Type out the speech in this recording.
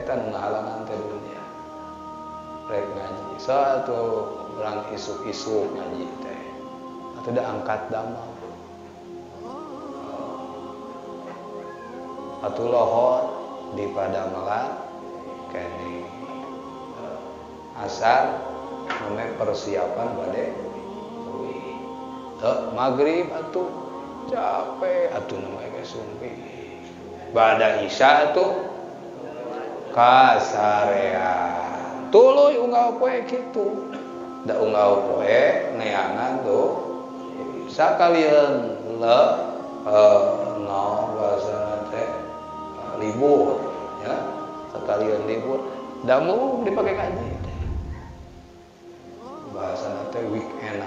Eta nu ngahalangan teh dunya. Rek ngaji. So atuh urang isuk-isuk ngaji teh. Atuh da angkat damel. Atuh lohor di padamelan kene asar namanya persiapan bade maghrib atuh capek atuh namanya sumpi. Bada isya atuh kasarean. Tuluy unggal poe kitu. Da unggal poe neangan tuh sakalian le no bahasana teh libur ya, sekalian libur da mau dipakai ngaji teh. Bahasana teh weekend.